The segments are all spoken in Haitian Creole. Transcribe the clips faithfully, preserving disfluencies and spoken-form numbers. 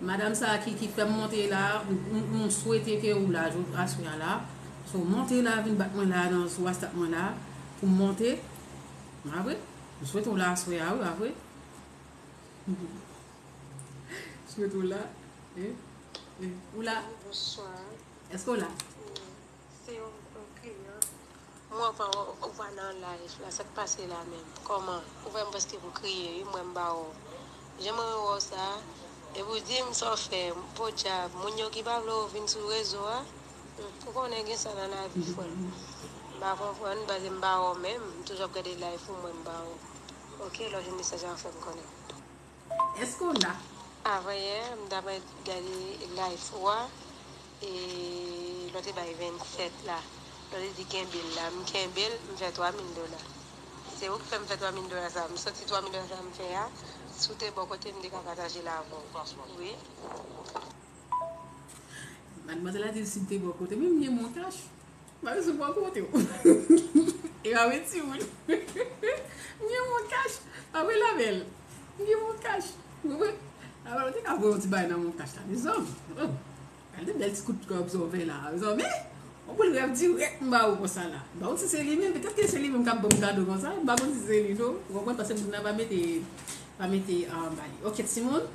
Madanm sa ki, ki fè m monte la, m, m, m swete ke ou la, jou, aswè a la. So, monte la, vin bat mwen la, nan, sou WhatsApp mwen la, pou m monte. A vre? M swete ou la, aswè a, wi, a vre? M swete ou la. Eh, eh, ou la? Bonswa. Èske ou la? Se yon, yon kliyan. Mwen pa wè w, ou pa nan live la, sa k pase la menm? Kòman? Ou fè m prèske pou kriye, wi, mwen m pa wè w. Jan mwen wè w sa, epi w di m sa w fè, podyab, moun yo ki pa vle w vin sou rezo a, hmm, ou konnen gen sa nan lavi, frè m. M pa konprann, paske m pa wè w menm, m toujou ap gade live ou, mwen m pa wè w. Oke, lè w jwenn mesaj la, fè m konnen. Èske w la? Avanyè, m t ap gade live ou a, e lè w te bay vennsèt la, lè w te di kenbe l la, m kenbe l, m fè twa mil dola. Se ou ki fè m fè twa mil dola sa. M soti twa mil dola sa m fè a, si w te bò kote m, m te ka pataje l avè w. Wi. Madmwazèl la di l si m te bò kote, men m gen mon kach. M pa bezwen bò kote w. E pa vre, timoun. M gen mon kach. Pa vre, la bèl. M gen mon kach. Ou konprann? Alò, ou te ka voye yon ti bagay nan mon kach la. Mezanmi. Oh. Gade bèl ti kout kòb sa w fè la. Mezanmi. Yon boul rèv dirèk m ba ou konsa la. M pa konn si se li menm. Petèt ke se li menm k ap ban m kado konsa. M pa konn si se li, non. Ou konprann? Paske moun nan pa mete, pa mete, ah, bagay. Oke, timoun.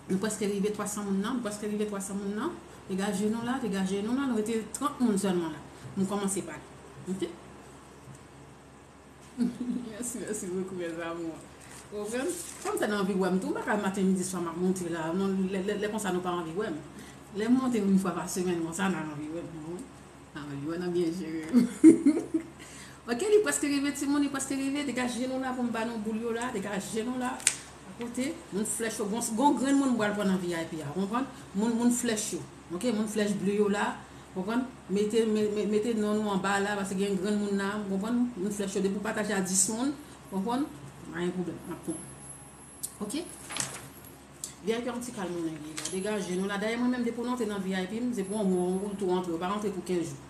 Nou prèske rive twa san moun nan, nou prèske rive twa san moun nan. Degaje nou la, degaje nou la, nou rete trant moun sèlman la. Nou kòmanse pale. Oke? Mèsi, mèsi bokou, mes amours. Ou konprann? Kòm sa n anvi wè m tou, m pa ka maten, midi, swa m ap monte la. Non, lè, lè, lè konsa nou pa anvi wè m. Lè m monte yon fwa pa semèn konsa, n a anvi wè m. Ah, yo nan byen jere m. Ok, li prèske rive, timoun, li prèske rive. Degaje nou la pou m ba nou boul yo la. Degaje nou la. Akote, moun flèch yo. Gon, gon grenn moun m pral pran nan V I P a, konprann? Moun, moun flèch yo. Ok, moun flèch ble yo la. Konprann? Mete, me-, me-, mete non nou anba la, paske gen grenn moun la, konprann? Moun flèch yo, depi w pataje a dis moun, konprann? Pa gen pwoblèm, m ap pran. Ok? V I P a yon ti kal moun nèg la. Degaje nou la. Dayè mwen menm depi w antre nan V I P m, se pou yon mwa ou tou antre, ou pa antre pou kenz jou.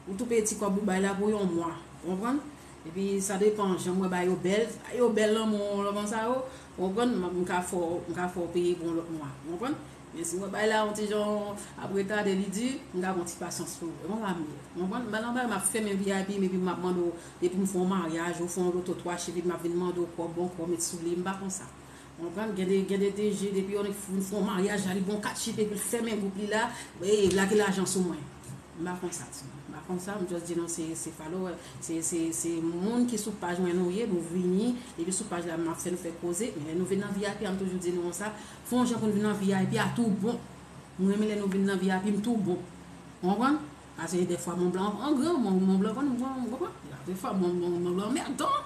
Ou tou peye ti kòb ou bay la pou yon mwa. Ou konprann? Epi sa depan jan mwen ba yo bèl, yo bèl nan men w, lòman sa yo. Ou konprann? M, m ka fè w, m ka fè w peye pou yon lòt mwa. Ou konprann? Men si mwen bay la yon ti jan ap retade, li di, m ka pran ti pasyans pou ou. E konsa m ye. Ou konprann? M nan bay m ap fèmen V I P m epi m ap mande w, depi m fè yon maryaj, ou fè yon loto twa chif, epi m ap vin mande w kòb, bon kòb, met sou li, m pa konsa. Ou konprann? Gen de, gen de D J, depi yon nèg fin fè yon maryaj la, li bon kat chif epi l fèmen gwoup li la, e lage lajan sou mwen. M pa konsa, timoun. M pa konsa, m just di nou se, se follower, se, se, se moun ki sou paj mwen nou ye, nou vini, epi sou paj la m ap fè nou fè koze, men lè nou vin nan V I P a, m toujou di nou konsa, fè yon jan pou n vin nan V I P a tou bon. Mwen renmen lè nou vin nan V I P m tou bon. Ou konprann? Paske dèfwa Mont Blanc an gran, Mont, Mont Blanc konn, ou konprann? Dèfwa Mont, Mont, Mont Blanc mèg dan.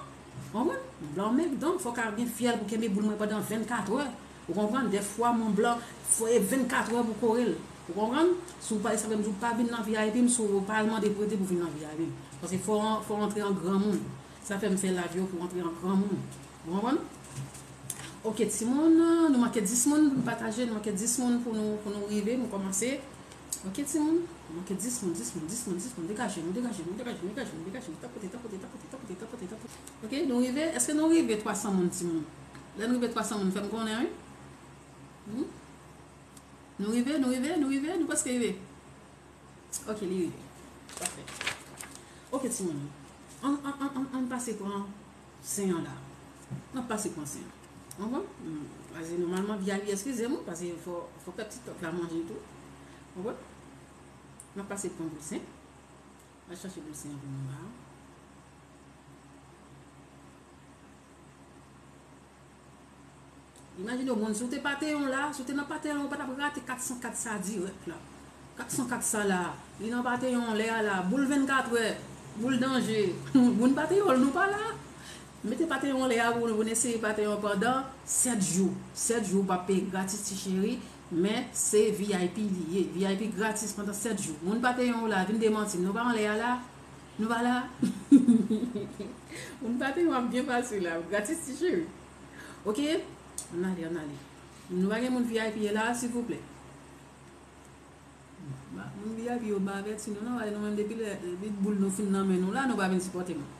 Ou konprann? Mont Blanc mèg dan, fòk a gen fyèl pou kenbe boul mwen pandan vennkat è. Ou konprann? Dèfwa Mont Blanc, fò e vennkat è pou kore l. Ou konprann? Si w pa, sa vle di w pa vin nan V I P m, si w pa al mande prete pou vin nan V I P m. Paske fò, fò antre an granmoun. Sa fè m fè live yo pou antre an granmoun. Ou konprann? Ok, timoun, nou manke dis moun pou nou pataje, nou manke dis moun pou nou, pou nou rive, nou kòmanse. Ok, timoun, nou manke dis moun, dis moun, dis moun, dis moun, degaje nou, degaje nou, degaje nou, degaje nou, degaje nou, tapote, tapote, tapote, tapote, tapote, tapote. Ok, nou rive, èske nou rive twa san moun, timoun? Lè nou rive twa san moun, fè m konnen, wi. Hmm? Nou rive, nou rive, nou rive, nou prèske rive. Ok, li rive. Pafè. Ok, timoun. Ann, ann, ann, ann, ann pase pran sen an la. N ap pase pran sen an. Ou konprann? Hmm, paske nòmalman, V I P, eskize m, paske fò, fò pèp TikTok la manje tou. Ou konprann? N ap pase pran boul sen. Al chache boul sen an pou nou la. Imajine w, moun, si w te Patreon la, si w te nan Patreon, ou pa t ap rate kat san kat sa dirèk la. Kat san kat sa la, li nan Patreon lè a la, boul vennkat è, boul danje. Moun Patreon, nou pa la. Mete Patreon lè a pou nou, pou n eseye Patreon pandan sèt jou. Sèt jou, w p ap peye gratis, ti cheri, men se V I P li ye. V I P gratis pandan sèt jou. Moun Patreon la, vin demanti m, nou pa anlè a la? Nou pa la? Moun Patreon ap byen pase la, gratis, ti cheri. Ok? Ann ale, ann ale. Nou pa gen moun V I P la, silvouplè. Ba, moun V I P yo, m pa avèti nou, non, nou menm depi lè, depi boul nou fin nan men nou la, nou pa vin sipòte nou.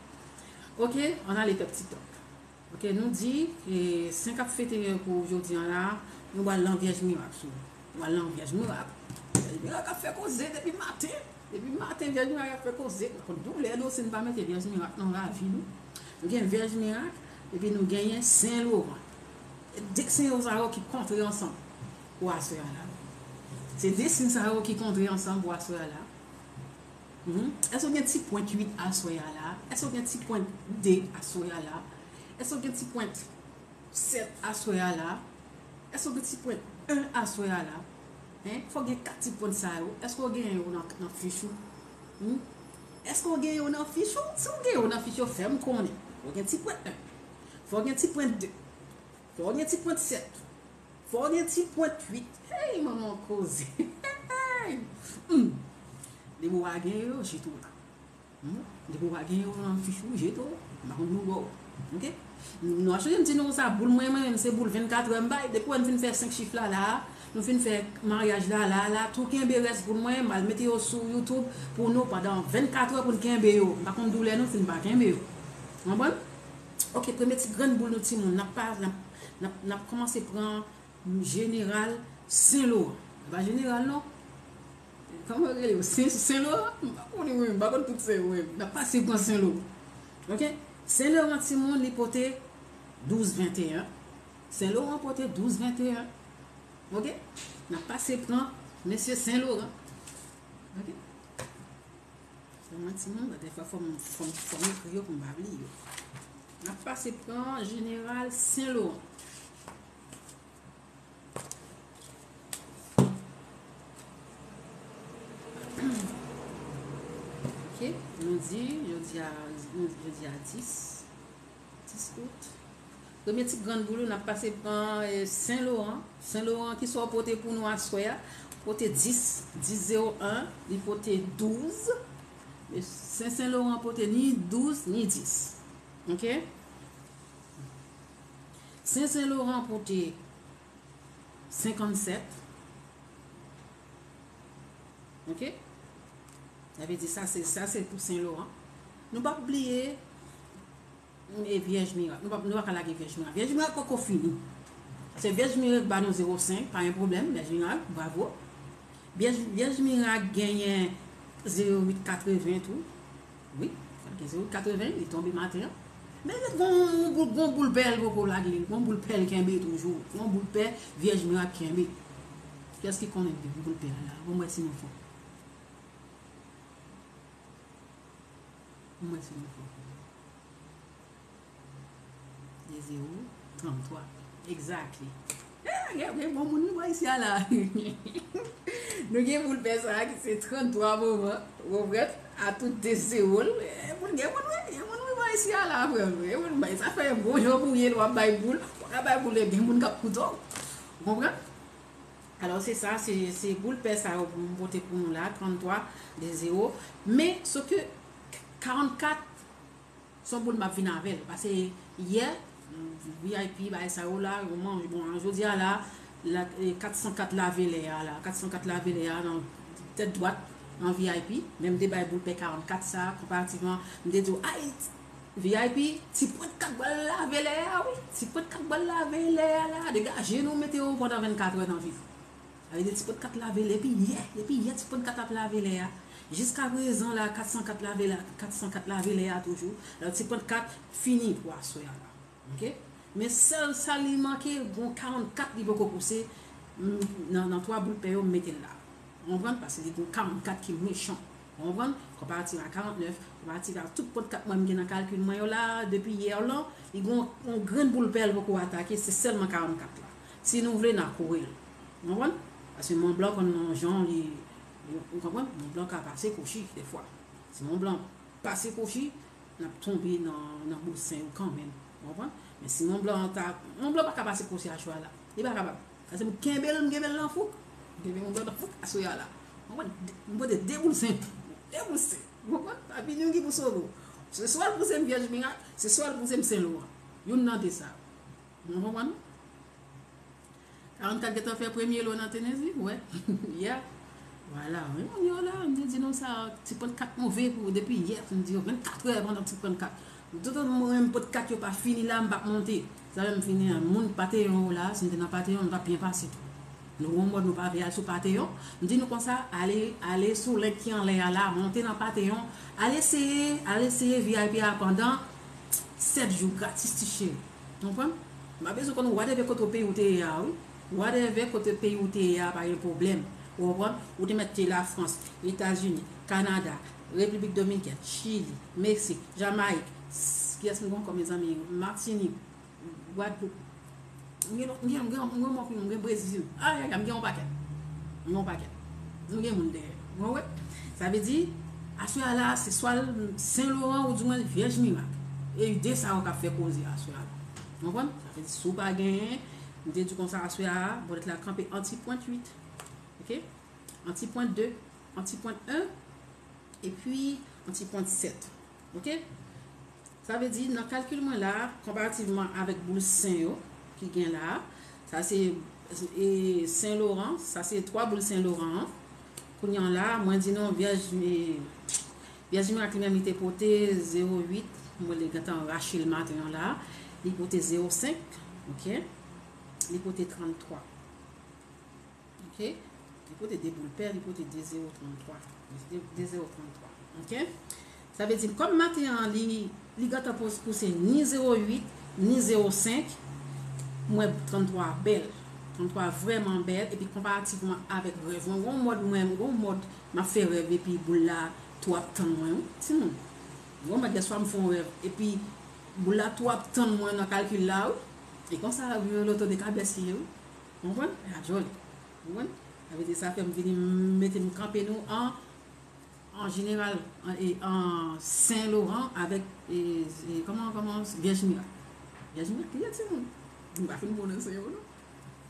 Ok, ann ale pèp TikTok. Ok, nou di, e, sen k ap fete pou jodi an la, nou pral lan Vyèj Mirak sou. Nou al nan Vyèj Mirak. Vyèj Mirak ap fè koze depi maten. Depi maten, Vyèj Mirak ap fè koze. Kont doulè nou, si n pa mete Vyèj Mirak nan lavi nou. Nou gen Vyèj Mirak, epi nou genyen Sen Loran. De sen yo sa yo ki kontre ansanm pou aswè a la. Se de sen sa yo ki kontre ansanm pou aswè a la. Mhm. Èske w gen ti pwent uit aswè a la? Èske w gen ti pwent de aswè a la? Èske w gen ti pwent sèt aswè a la? Èske w gen ti pwent en aswè a la? Hein? Fò w gen kat ti pwent sa yo. Èske w gen yo nan, nan fich ou? Hmm? Èske w gen yo nan fich ou? Si w gen yo nan fich ou, fè m konnen. Fò w gen ti pwent en. Fò w gen ti pwent de. Fò w gen ti pwent sèt. Fò w gen ti pwent uit. Hey, manman koze. Hmm. Depi w pa gen yo, jete w la. Hmm? Depi w pa gen yo nan fich ou, jete w. M pa konn nou ba w. Ok? Nou a chanje m di nou sa, boul mwen, mwen menm se boul vennkatrè m bay. Depi wè m fin fè senk chif la la, nou fin fè maryaj la la, la, tou kenbe rès boul mwen, m al mete yo sou YouTube pou nou pandan vennkatrè pou n kenbe yo. M pa konn doulè nou si n pa kenbe yo. Konprann? Ok, premye ti grenn boul nou timoun, n ap pa, n ap, n ap, n ap kòmanse pran Jeneral Sen Loran. E pa Jeneral non. Kòman yo rele yo? Sen, Sen Loran? M pa konnen mwen, m pa konn tout sen yo mwen. N ap pase pran Sen Loran. Ok? Sen Loran timoun, li pote douz venteyen. Sen Loran pote douz venteyen. Ok? N ap pase pran mesye Sen Loran. Ok? Fè mwen timoun, ba, defwa fò m, fò m, fò m ekri yo pou m pa bliye yo. N ap pase pran Jeneral Sen Loran. Ok, nou di, jodi a, nou, jodi a dis, dis out. Premye ti grenn boul ou, n ap pase pran, eh, Sen Loran. Sen Loran, kisa w pote pou nou aswè a? Pote dis, dis zewo en, li pote douz. Sen, Sen Loran pote ni douz, ni dis. Ok? Sen, Sen Loran pote senkannsèt. Ok? Sa vle di sa se, sa se pou Sen Loran. Nou p ap bliye, e Vyèj Mirak. Nou p ap, nou pa ka lage Vyèj Mirak. Vyèj Mirak poko fini. Se Vyèj Mirak ba nou zewo senk, pa gen pwoblèm. Vyèj Mirak, bravo. Vyèj, Vyèj Mirak genyen zewo uit katreven tou. Wi, sa gen zewo uit katreven, li tonbe maten an. Men li gon, gon, gon boul pè l poko lage, gon boul pè l kenbe toujou. Gon boul pè Vyèj Mirak kenbe. Kiyès ki konnen boul pè a la? Bon, mwen si nou fò. Mwen si nou fò. De zewo, tranntwa. Exactly. Eh, gen, gen bon moun nou wè isi a la. Nou gen boul pè sa a ki se tranntwa moman. Ou konprann? A tout de zewo l. Eh, moun gen moun wè, gen moun wè isi a la, frè m. Gen moun wè, sa fè bon jan pou ye, w ap bay boul. W ap bay boul, gen moun k ap koute w. Ou konprann? Alò, se sa, se, se boul pè sa yo pou m pote pou nou la, tranntwa, de zewo. Men, sof ke karannkat, se yon boul m ap vin avè l. Paske yè, V I P, bagay sa yo la, yo manje. Bon, jodi a la, la, eh, kat san kat lave lè a la. Kat san kat lave lè a nan tèt dwat, nan V I P. Men m te bay boul pè karannkat sa, konparativman, m te di w, ay, V I P, ti pwent kat pral lave lè a, wi. Ti pwent kat pral lave lè a la. Degaje nou, mete yo pandan vennkatrè nan viv. Sa vle di ti pwent kat lave lè, depi yè, depi yè ti pwent kat ap lave lè a. Jiskaprezan la, kat san kat lave la, kat san kat lave lè a toujou. Alò, ti pwent kat fini pou aswè a la. Ok? Men sèl sa li manke, gon karannkat li poko pouse, mm, nan, nan twa boul pè yo m mete l la. Ou konprann? Paske li gon karannkat ki mechan. Ou konprann? Konparativ a karantnèf, konparativ a tout pwent kat mwen m gen nan kalkil mwen yo la, depi yè lan, li gon yon grenn boul pè l poko atake, se sèlman karannkat la. Si nou vle, n a kore l. Ou konprann? Paske Mont Blanc konn nan jan li, ou konprann? Mont Blanc ka pase kwochi defwa. Si Mont Blanc pase kwochi, n ap tonbe nan, nan boul sen yo kanmenm. Ou konprann? Men si Mont Blanc ta, Mont Blanc pa ka pase kwochi aswè a la. Li pa kapab. Paske m kenbe l, m kenbe l nan fouk. M kenbe Mont Blanc nan fouk aswè a la. Ou konprann? M pote de boul sen. De boul sen. Ou konprann? Pa vini yon ki pou sove w. Se swa l pouse m Vyèj Mirak, se swa l pouse m Sen Loran. Youn nan de sa. Ou konprann? Karannkat gentan fè premye lo nan Tenezi, wè. Yeah. Vwala, wi, moun yo la, m te di nou sa, ti pwent kat move pou depi yè, m di yo vennkatrè pandan ti pwent kat. Toutan mwen menm pwent kat yo pa fini la, m p ap monte. Sa menm fini an, moun Patreon yo la, si n te nan Patreon, nou t ap byen pase tou. Nou gon mòd nou pa vle al sou Patreon. M di nou konsa, ale, ale sou link ki anlè a la, monte nan Patreon, al eseye, al eseye V I P a pandan sèt jou gratis ti cheri. Ou konprann? M pa bezwen konn whatever kote peyi ou te ye a, wi. Whatever kote peyi ou te ye a, pa gen pwoblèm. Ou konprann? Ou te mèt te Lafrans, Etazini, Kanada, Repiblik Dominikèn, Chili, Meksik, Jamayik, s- kiyès m gen ankò, mezanmi? Matinik, Gwadloup. M gen lòt, m gen, m gen, m gen, m gen Brezil. Ay, ay, ay, m gen yon pakèt. M gen yon pakèt. M gen moun dèyè. Ou wè? Sa vle di, aswè a la, se swa l Sen Loran ou di mwen Vyèj Mirak. E de sa yo k ap fè koze aswè a la. Ou konprann? Sa vle di, si w pa genyen, m te di konsa aswè a, bòlèt la kanpe an ti pwent uit. Oke? An ti pwent de, an ti pwent en, epi an ti pwent sèt. Oke? Sa vle di, nan kalkil mwen la, konparativman avèk boul Sen yo ki gen la, sa se e, Sen Loran, sa se twa boul Sen Loran an. Kounye a la, mwen di nou, Vyèj, e, Vyèj Mirak li menm, li te pote zewo uit, mwen li gentan rache l maten an la, li pote zewo senk, oke? Li pote tranntwa. Oke? Li pote de boul pè, li pote de zewo tranntwa. De, de zewo tranntwa. Oke? Sa vle di, kòm maten an, li, li gentan pouse ni zewo uit, ni zewo senk, mwen tranntwa bèl. Tranntwa vrèman bèl, epi konparativman avèk rèv mwen, gon mòd mwen, gon mòd m ap fè rèv epi boul la tou ap tann mwen, wi, timoun. Gon mòd lè swa m fè yon rèv, epi boul la tou ap tann mwen nan kalkil la, wi. E konsa, loto de kabès ye, wi. Ou konprann? E a djòl. Ou konprann? Sa vle di sa fè m vini mete m kanpe nou an, an jeneral, an, e, an Sen Loran avèk, e, e, kòman, kòman, Vyèj Mirak. Vyèj Mirak, ki ye timoun? M pa fin pwononse yo, non.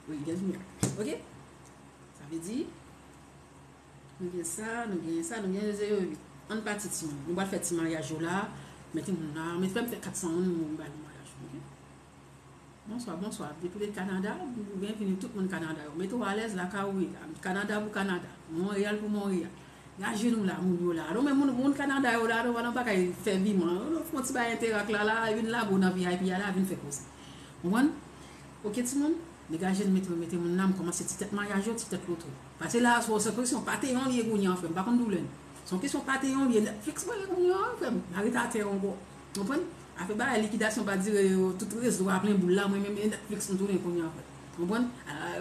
Wi, Vyèj Mirak. Oke? Sa vle di, nou gen sa, nou gen sa, nou gen zewo uit. Ann pati timoun. Nou pral fè ti maryaj yo la, mete moun la, men fè m fè kat san moun, nou ba nou maryaj, oke? Bonswa, bonswa. Depi w te Kanada, byenvini tout moun Kanada yo. Mete w alèz lakay ou ye la. Kanada pou Kanada. Monreyal pou Monreyal. Degaje nou la, moun yo la. Non, men moun, moun Kanada yo la, nou pa nan bagay fè viman. Nou fè yon ti bagay enterak la, la, vin lage w nan V I P a la, vin fè koze. Konprann? Oke, timoun? Degaje n, mete, mete moun la, m kòmanse ti tèt maryaj yo, ti tèt loto. Pase la, se, se kesyon Patreon li ye kounye a, frè m. M pa konn doulè n. Se yon kesyon Patreon li ye, Netflix mwen ye kounye a, frè m. Arete atè ankò. Konprann? Afè bagay likidasyon pa dire yo, tout rezo a plen boul la, mwen menm e Netflix m tounen kounye a, frè m. Konprann? A,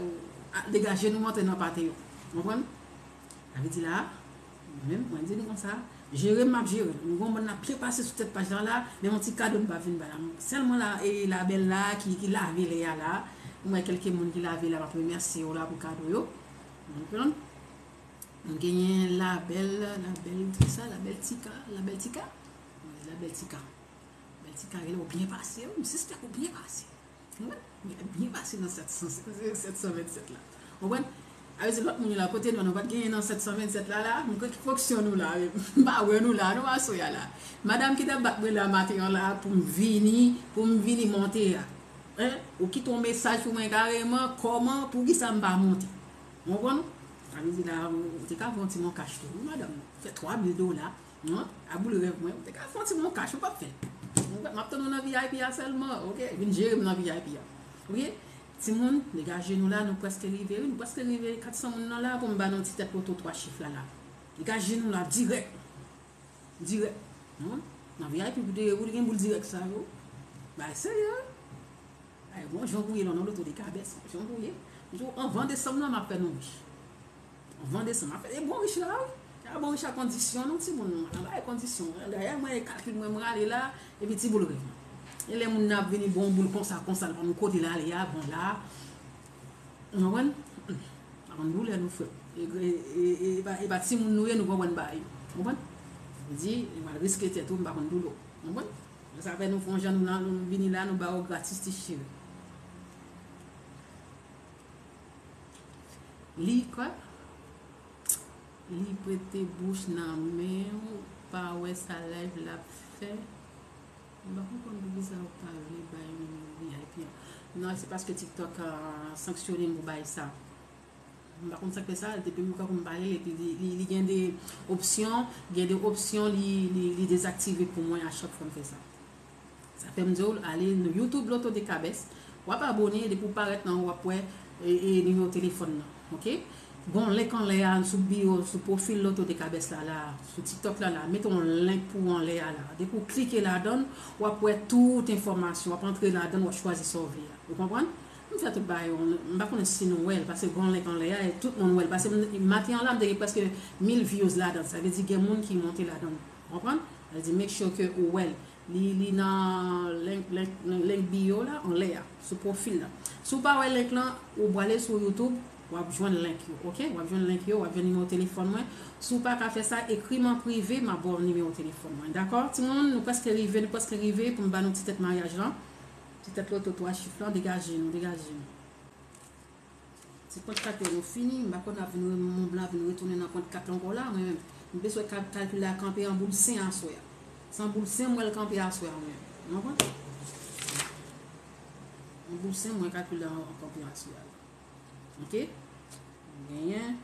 a, degaje nou antre nan Patreon. Konprann? Sa vle di la, mwen menm, mwen di nou konsa, jere m, m ap jere l. Nou gon moun n ap byen pase sou tèt paj la la, men yon ti kado m pa vin ba la. Sèlman la, e labèl la ki, ki lave lè a la. Mwen wè kèlke moun ki lave la, m ap remèsye yo la pou kado yo. Konprann? Nou genyen labèl, labèl, kisa, labèl Tika, labèl Tika. Wi, labèl Tika. Bèl ti kare la, ou byen pase, wi, m sispèk ou byen pase. Wi, ou byen pase nan sèt san, sèt san vennsèt la. Ou konprann? A vle di lòt moun yo la, kote nou, nou pa t genyen nan sèt san vennsèt la, la, m kwè ki fonksyon nou la, m pa wè nou la, non, aswè a la. Madanm ki t ap bat mwen la, maten an la, pou m vini, pou m vini monte a. Hein? Ou kite yon mesaj pou mwen kareman, kòman, poukisa m pa monte? Ou konprann? Sa vle di la, ou te ka fè yon ti monkach tou, wi, madanm. Fè twa mil dola. Non, a boul rèv mwen, ou te ka fè yon ti monkach, ou p ap fè l. Ou wè, m ap tann ou nan V I P a sèlman, oke? Vin jere m nan V I P a. Oke? Timoun, degaje nou la, nou prèske rive, wi, nou prèske rive kat san moun nan la, pou m ba nou ti tèt loto twa chif la, la. Degaje nou la, dirèk. Dirèk. Non? Nan V I P, pou te, pou te gen boul dirèk sa yo. Bagay serye, wi. Ay, bon, jan pou ye, lè w nan loto de kabès, jan pou ye. M di w, anvan desanm nan, m ap fè nou rich. Anvan desanm, m ap fè, e bon rich la, wi. A bon rich a kondisyon, non, timoun, nan bagay kondisyon. Dayè, mwen, e kalkil mwen, m rale la, epi ti boul rèv mwen. E lè moun nan ap vini, bon boul konsa, konsa, l pa nou kote l ale a, bon la. Ou konprann? Pa konn doulè nou, frè. E, e, e, e, e pa, e pa timoun nou ye, nou konprann bagay yo. Ou konprann? Sa vle di, ou pral riske tèt ou, m pa konn doulè w. Ou konprann? Sa fè nou fè yon jan nou nan, nou vini la, nou ba w gratis ti cheri. Li kwa? Li prete bouch nan men w, pa wè sa live l ap fè. M pa konprann poukisa w pa vle bay nimewo V I P an. Non, se paske TikTok, ah, sanksyone m pou bay sa. M pa konn sa k fè sa, depi m kanpe m pale l, epi li, li, li gen de opsyon, gen de opsyon li, li, li dezaktive pou mwen a chak fwa m fè sa. Sa fè m di w, ale nan YouTube Loto de Kabès, w ap abone, depi w parèt nan, w ap wè, e, e nimewo telefòn nan, oke? Gon link anlè a, sou bio, sou pwofil Lotto de Kabès la, la, sou TikTok la, la, mete yon link pou ou anlè a, la. Depi w klike ladan l, w ap wè tout enfòmasyon, w ap antre ladan l, w ap chwazi sa w vle a. Ou konprann? M fè tout bagay yo, m pa konnen si nou wè l, paske gon link anlè a, e tout moun wè l. Paske m, maten an la, m te gen prèske mil views ladan l. Sa vle di gen moun ki monte ladan l. Ou konprann? Sa vle di make sure ke ou wè l. Li, li nan link, link, link bio la, anlè a, sou pwofil la. Si w pa wè link lan, ou prale sou YouTube, w ap jwenn link yo, oke? W ap jwenn link yo, w ap jwenn nimewo telefòn mwen. Si w pa ka fè sa, ekri m an prive, m ap ba w nimewo telefòn mwen. Dakò? Timoun, nou prèske rive, nou prèske rive pou m ba nou ti tèt maryaj lan. Ti tèt loto twa chif lan, degaje nou, degaje nou. Ti pwent kat yo nou fini, m pa konn ap vin re-, Mont Blanc ap vin retounen nan pwent kat la ankò la, mwen menm. M bezwen kal-, kalkil la kanpe an boul sen aswè a. Se an boul sen m wè l kanpe aswè a, mwen menm. Ou konprann? An boul sen m wè kalkil la an kanpe aswè a. Oke? Nou genyen.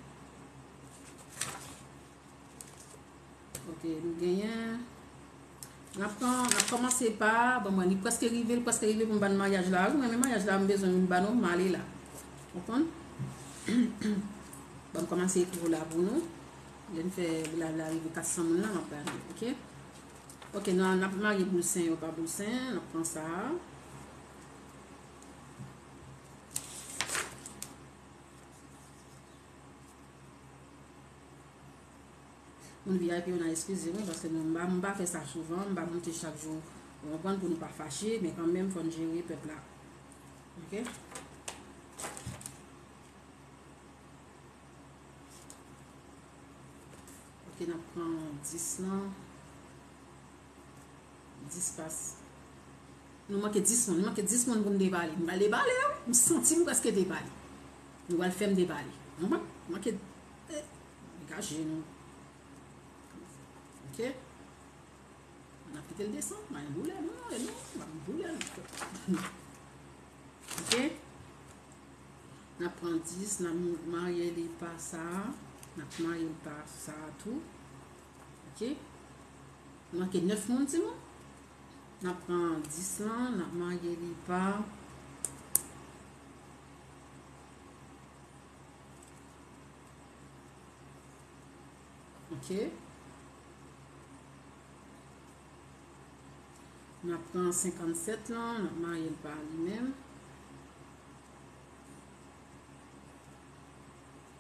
Ok, nou genyen. N ap pran, n ap kòmanse pa, bon, mwen, li prèske rive, li prèske rive pou m ba n maryaj la. Wi, mwen, men maryaj la, m bezwen m ba nou, m ale la. Konprann? Bon, m kòmanse ekri la pou nou. Lè n fè la, la rive kat san moun la, m ap ba nou, ok? Ok, nou, n ap marye boul sen yo pa boul sen, n ap pran sa a. Moun V I P yo nan eskize mwen, paske nou, m pa, m pa fè sa souvan, m pa monte chak jou, ou konprann, pou nou pa fache, men kanmenm, fò n jere pèp la. Ok? Ok, n ap pran dis lan. Dis pas. Nou manke dis moun. Nou manke dis moun pou n debale. M pral debale, wi. M santi m prèske debale. Nou pral fè m debale. Nou man-, manke, eh, degaje nou. Ok. N ap kite l desann. Mwen doulè, non, e non, mwen doulè. Ok. N ap pran dis, n ap marye li pa sa a. N ap marye l pa sa a tou. Ok. Manke nèf moun, timoun. N ap pran dis lan, n ap marye li pa. Ok. N ap pran senkannsèt lan, n ap marye l pa li menm.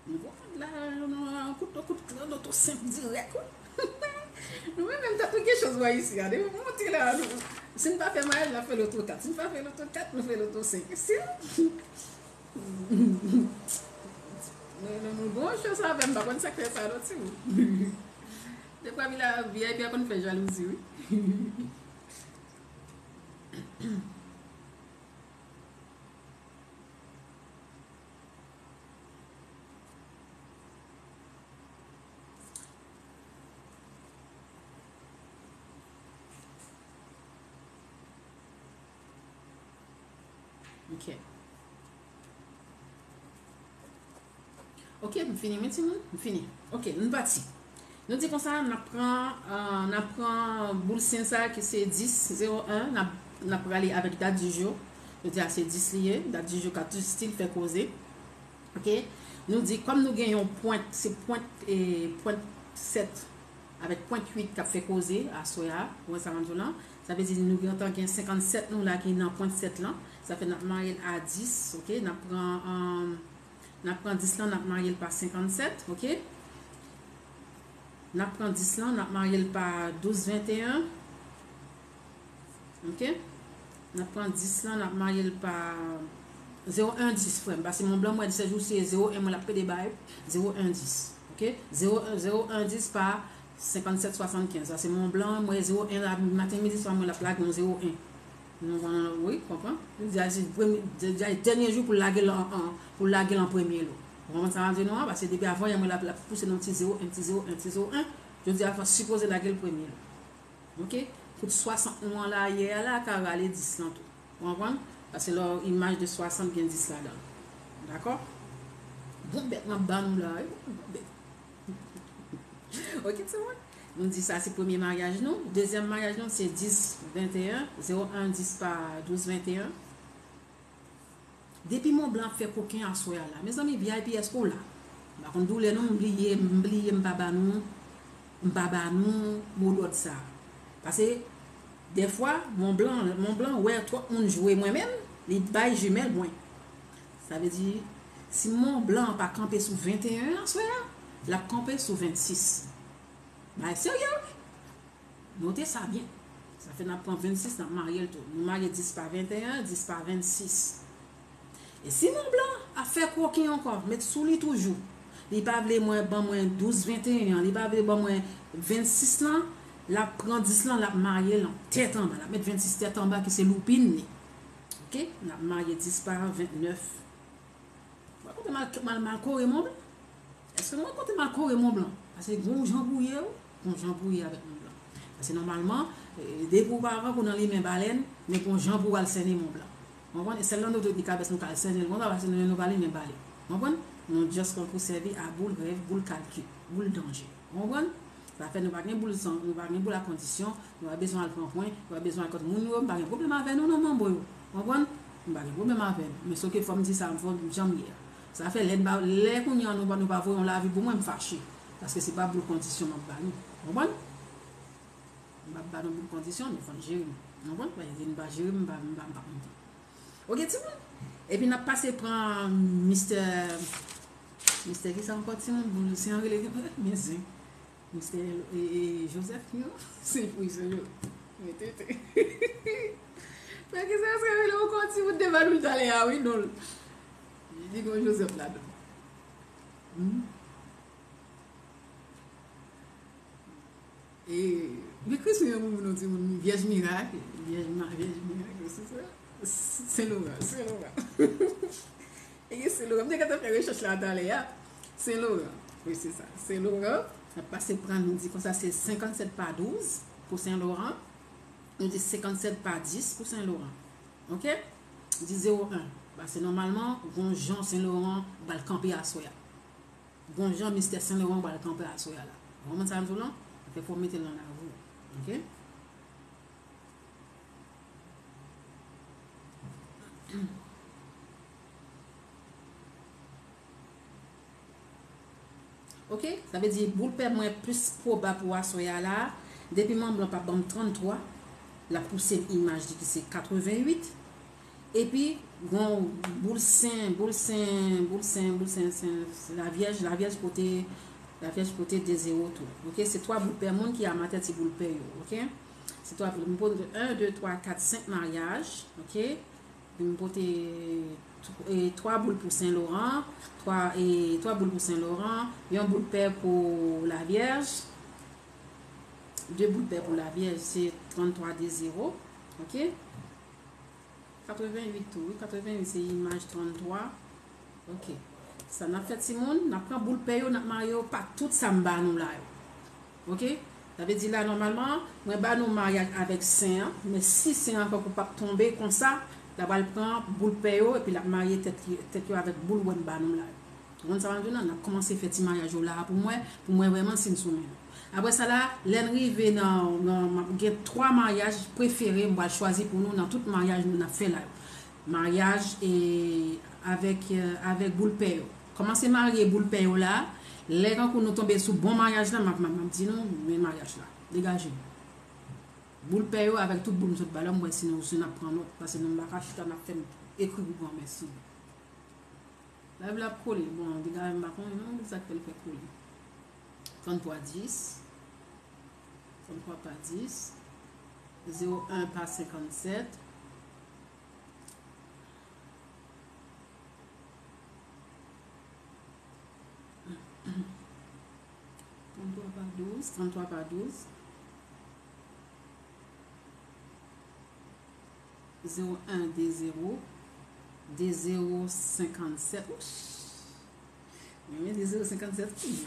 Nou pran la, nou, kout, kout, loto senp dirèk, wi. Nou menm, menm tèt nou gen chans wè isi a. Depi w monte la, nou, si n pa fè maryaj, n ap fè loto kat. Si n pa fè loto kat, nou fè loto senk. Si nou, nou, nou gon chans avè m, m pa konn sa k fè sa, non, timoun. Defwa, V I P a konn fè jalouzi, wi. Ok. Ok, m fini, wi, timoun. M fini. Ok, nou pati. Nou di konsa, n ap pran, euh, n ap pran boul sen sa ki se dis zewo en, n ap, n ap prale avèk dat di jou. Jodi a se dis li ye, dat di jou ka tou stil fè koze. Ok? Nou di, kòm nou gen yon pwent, se pwent, e, pwent sèt avèk pwent uit k ap fè koze aswè a, ou wè sa m ap di w lan? Sa vle di nou gentan gen senkannsèt nou la ki nan pwent sèt lan. Sa fè n ap marye l a dis, ok? N ap pran, euh, n ap pran dis lan, n ap marye l pa senkannsèt, ok? N ap pran dis lan, n ap marye l pa douz venteyen. Ok? N ap pran dis lan, n ap marye l pa zewo en dis, frè m. Paske Mont Blanc, mwen, se jou se zewo en, mwen, l ap pede bay zewo en dis. Ok? Zewo en, zewo en dis pa senkannsèt swasannkenz. Sa se Mont Blanc, mwen, zewo en la, maten, midi, swa, mwen, l ap lage yon zewo en. Nou konn, wi, konprann? Jodi a se premye, jodi a se dènye jou pou l lage l an, an, pou l lage l an premye lo. Ou konprann sa m ap di nou an? Paske depi avan yè, mwen, l ap, l ap pouse nan ti zewo en, ti zewo en, ti zewo en. Jodi a, fò sipoze lage l premye lo. Ok? Kout swasant nou an la, yè a la, ka rale dis lan tou. Ou konprann? Paske lè w imaj de swasant gen dis ladan l. Dakò? Bon bèt m ap ba nou la, wi. Bon bèt. Ok, timoun? Nou di sa se premye maryaj nou. Dezyèm maryaj nou se dis venteyen, zewo en dis pa douz venteyen. Depi Mont Blanc ap fè koken aswè a la, mezanmi, V I P èske w la? M pa konn doulè nou, m bliye, m bliye, m pa ba nou, m pa ba nou modòd sa. Paske, dèfwa, Mont Blanc, Mont Blanc wè twòp moun jwe mwen menm, li bay jimèl mwen. Sa vle di, si Mont Blanc pa kanpe sou venteyen aswè a, l ap kanpe sou vennsis. Bagay serye, wi. Note sa byen. Sa fè n ap pran vennsis, n ap marye l tou. Nou marye dis pa venteyen, dis pa vennsis. E si Mont Blanc ap fè koken ankò, met sou li toujou. Li pa vle mwen ban mwen douz venteyen an, li pa vle ban mwen vennsis lan, l ap pran dis lan, l ap marye l an tèt anba, l ap met vennsis tèt anba ki se loupin li. Oke? N ap marye dis pa vennèf. Mwen konte mal, mal, mal kore Mont Blanc. Èske mwen konte mal kore Mont Blanc? Paske gon jan pou ye, wi. Gon jan pou ye avèk Mont Blanc. Paske nòmalman, eh, depi w pa rankontre nan limen balèn, men gon jan pou w al sènen Mont Blanc. Ou konprann? E sèl nan nou te di kabès nou ka al sènen l konsa, paske nou, nou pa limen balèn. Ou konprann? Nou just pran pou sèvi a boul rèv, boul kalkil, boul danje. Ou konprann? Sa fè nou pa gen boul san, nou pa gen boul a kondisyon, nou pa bezwen al pran pwen, nou pa bezwen al kont moun yo, m pa gen pwoblèm avè nou non, manbo yo. Ou konprann? M pa gen pwoblèm avè nou. Men soke fò m di sa, fò m janm ye a. Sa fè lè n pa, lè kounye a nou pa, nou pa voye yon lavi pou mwen, m fache. Paske se pa boul kondisyon m ap ba nou. Ou konprann? M ap ba nou boul kondisyon, men fò n jere nou. Ou konprann? Paske si n pa jere, m pa, m pa, m pa kontan. Oke, timoun? Epi n ap pase pran mistè, mistè kisa ankò, timoun? Boul, se yon rele, men zen. Mistè, e, e, Joseph, non? Se pou Joseph. Men tete. Men kisa se rele ankò, timoun, te ba nou talè a, wi, non. Li gon Joseph ladan. Hmm? E, men Kristin, yon moun, yon timoun, Vyèj Mirak, Vyèj Ma-, Vyèj Mirak, se sa? Sen Loran, Sen Loran. E Sen Loran, m te gentan fè rechèch la talè a. Sen Loran, wi, se sa. Sen Loran, n ap pase pran, nou di konsa, se senkannsèt pa douz pou Sen Loran. Nou di senkannsèt pa dis pou Sen Loran. Oke? Di zewo en. Paske nòmalman, gon jan Sen Loran pral kanpe aswè a. Gon jan mistè Sen Loran pral kanpe aswè a la. Ou konprann sa m di w lan? Fè fò w mete l nan lavi w. Oke? Oke? Sa vle di boul pè mwen plis pwobab pou aswè a la. Depi Mont Blanc pa ban m tranntwa, l ap pouse m imaj li ki se katreventuit. Epi, gon boul sen, boul sen, boul sen, boul sen, sen, Lavyèj, Lavyèj pote, Lavyèj pote de zewo tou. Oke, se twa boul pè moun ki amatè ti boul pè yo, oke? Se twa boul. M pote en, de, twa, kat, senk maryaj, oke? Epi m pote, e, twa boul pou Sen Loran, twa, e, twa boul pou Sen Loran, yon boul pè pou Lavyèj, de boul pè pou Lavyèj, se tranntwa de zewo, oke? Katreventuit tou, wi. Katreventuit se imaj tranntwa. Oke. Sa n ap fè, timoun, n ap pran boul pè yo, n ap marye yo pa tout sa m ba nou la yo. Oke? Sa vle di la, nòmalman, mwen ba nou maryaj avèk sen an, men si sen an fèk ou p ap tonbe konsa, l ap al pran boul pè yo, epi l ap marye tèt, tèt yo avèk boul wè m ba nou la yo. Ou konprann sa m ap di w lan? N ap kòmanse fè ti maryaj yo la a pou mwen, pou mwen vrèman si n sou men nou. Apre sa la, lè n rive nan, nan, gen twa maryaj prefere m pral chwazi pou nou nan tout maryaj nou n ap fè la yo. Maryaj, e, avèk, e, avèk boul pè yo. Kòmanse marye boul pè yo la. Lè kankou nou tonbe sou bon maryaj la, m ap, m ap, m ap di nou, men maryaj la. Degaje nou. Boul pè yo avèk tout boul m sot ba la, m wè si nou, si n ap pran nòt, paske nou m pa ka chita n ap fè m ekri pou granmèsi. Live la ap kole. Bon, degaje m pa konnen non, ki sa k fè l fè kole. Tranntwa dis. Tranntwa pa dis. Zewo en pa senkannsèt. Tranntwa pa douz, tranntwa pa douz. Zewo en, de zewo, de zewo senkannsèt. Ouch! Men, men de zewo senkannsèt, wi.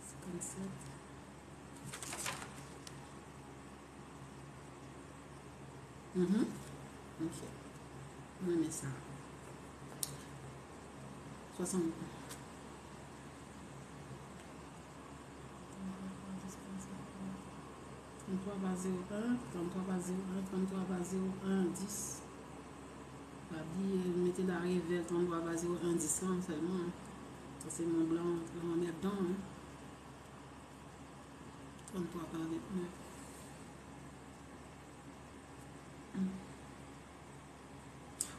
Senkannsèt. Mhm. Ok. M renmen sa. Trant twa pa zewo en, trant twa pa zewo en, trant twa pa zewo en, dis. Pa bliye mete la revèl trant twa pa zewo en dis lan sèlman. Sa se mon blan, blan mèt dan, hein. Trant twa pa vennèf.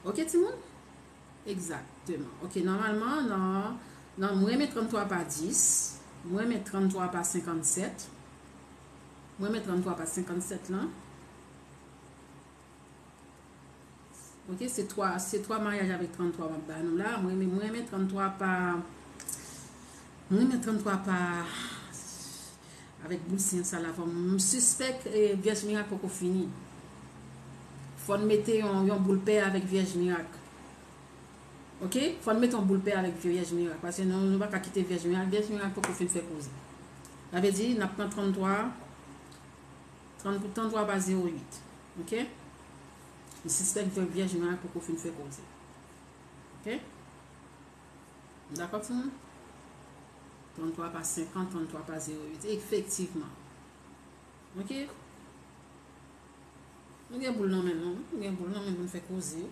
Ok, timoun? Egzakteman. Ok, nòmalman, nan, nan, mwen renmen trant twa pa dis, mwen renmen trant twa pa senkannsèt, mwen renmen trant twa pa senkannsèt lan. Ok, se twa, se twa maryaj avèk trant twa m ap ba nou la. Mwen renmen, mwen renmen trant twa pa, mwen renmen trant twa pa, avèk boul siyen sa la, fò m, m sispèk, eh, Vyèj Mirak poko fini. Fò n mete yon, yon boul pè avèk Vyèj Mirak. Ok? Fò n mete yon boul pè avèk Vyèj Mirak. Paske nou, nou pa ka kite Vyèj Mirak. Vyèj Mirak poko fin fè koze. Sa vle di, n ap pran trant twa, trant, trant twa pa zewo uit. Ok? M sispèk Vyèj Mirak poko fin fè koze. Ok? Dakò, timoun? Trant twa pa senkant, trant twa pa zewo uit. Efektivman. Ok? Nou gen boul nan men nou, nou gen boul nan men nou, nou fè koze.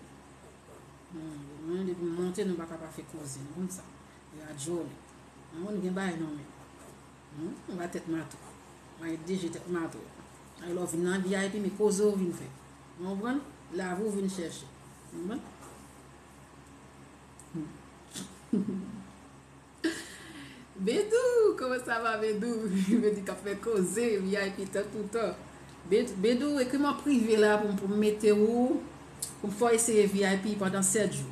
Hmm, mwen, depi m monte, nou pa ka pa fè koze, nou konn sa. Radyo li. Nou konn gen bagay nan men. Hmm, nou pa tèt mato. Mwen de je tèt mato. Alò, vin nan V I P, men koze w vin fè. Ou konprann? Lavi w vin chèche. Ou konprann? Hmm. Bedou, comment ça va, Bedou? Bedou k ap fè koze, V I P tan pou tan. Bed-, Bedou, ekri m an prive la pou, pou m mete ou, pou m fè w eseye V I P pandan sèt jou.